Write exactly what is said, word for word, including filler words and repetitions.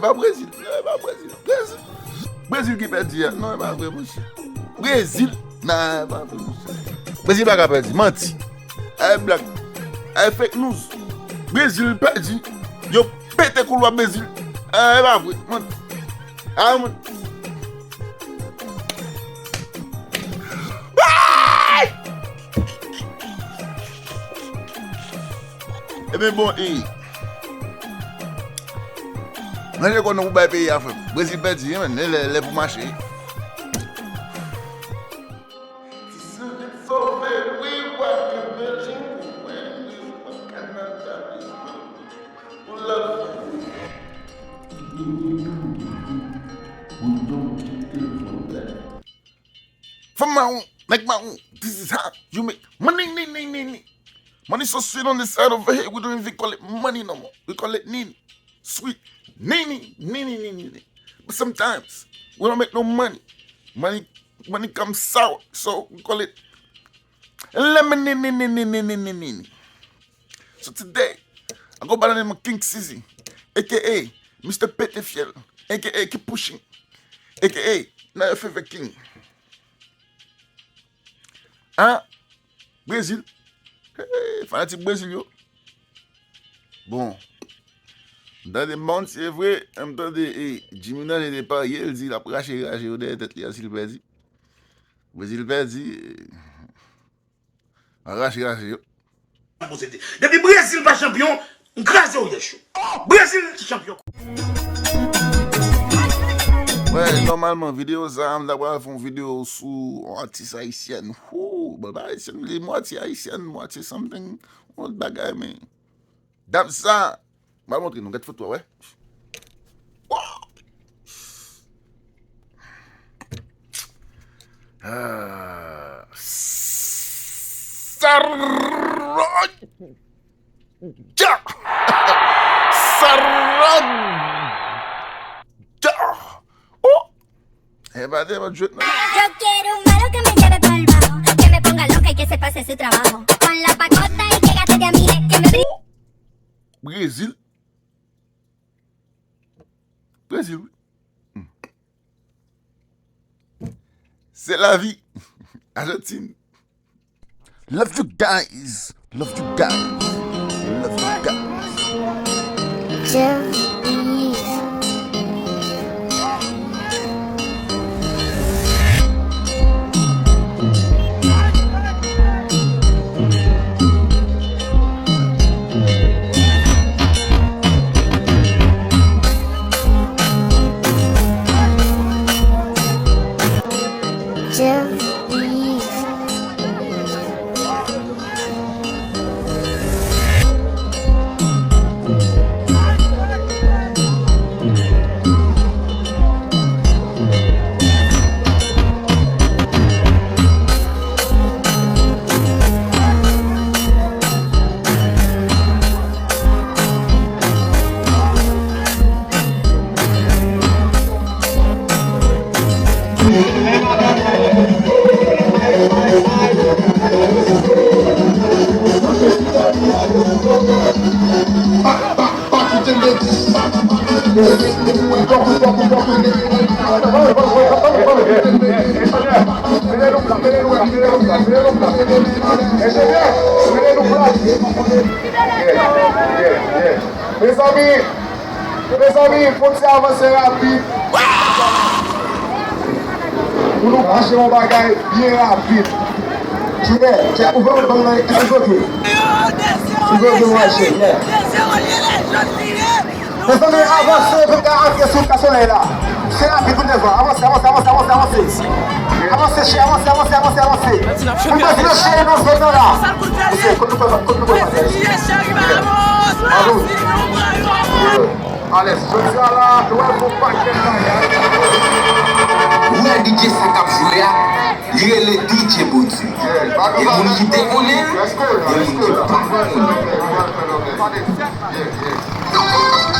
Pa Brezil. E pa Brezil. Brezil. Brezil ki pèdi a. Non, e pa vre, monchè. Brezil. Nan, e pa vre, monchè. Brezil pa ka pèdi. Manti. Ay blag. Ay fake news. Brezil pèdi. Yo pete koulwa Brezil. Ay, e pa vre. Manti. Ay, manti. Ay! Ebyen bon, e. Ranje kò nou pou bay peyi a, frè m. Brezil pèdi, wi, men lè, lè, lè pou mache. Fanm mawon, nèg mawon, this is how you make money, ni, ni, ni, ni. Money so sweet on this side over here, we don't even call it money no more. We call it nini. Sweet. Nini, nini, nini, nini. But sometimes, we don't make no money. Money, money comes sour, so we call it lemon, nini, nini, nini, nini, nini. So today, I go by the name of King Sizzy, A K A Mister Pete Fyèl, A K A Keep Pushing, A K A Not Your Favorite King. An Brezil. Hey, fanatik Brezil yo. Bon. M tande Bounty, se vre, m tande, e, Jimmy Nane te parye, l di l ap rache raje yo dèyè tèt li a si l pèdi. Brezil pèdi. Rache raje yo. Depi Brezil pa chanpyon, m kraze w yè cho. Brezil ki chanpyon. Wè, nòmalman, videyo sa a, m ta pral fè yon videyo sou yon atis ayisyèn. Woo, bon, pa ayisyèn, li mwatye ayisyèn, mwatye something, yon lòt bagay, men. Dam sa, m pral montre nou, gad foto a, wè. Woo! Ah, Sarah Ja! Sarah Ja! Oh! E pa te, pa jwèt non. Yo quiero un malo que me lleve pa'l bajo, que me ponga loca y que se pase su trabajo. Con la pacota y que gaste diez mil, que me bri- Brezil. Brezil, wi. Hmm. C'est la vie. Argentine. Love you guys. Love you guys. Love you guys. Just be Mezanmi, mezanmi, fon ti avanse rapid. Pou nou mache yon bagay byen rapid. Jimè, Jimè, ouvè yon bann nan, èske se oke? Ouvè yon bann mache, yeah. Mezanmi, avanse pou n ka antre sou Ka Solèy la. Se rapid pou n devan. Avanse, avanse, avanse, avanse, avanse. Avanse, cheri, avanse, avanse, avanse, avanse. Pou n pase nan cheri nan zòn nan la. Ok, kote nou pral, kote nou pral pase? Alò. Alèz, jodi a la, nou wè gon pakèt bagay. Ou wè D J sa k ap jwe a, li rele D J Bondye. Gen moun ki te konnen l, gen moun ki pa konnen l.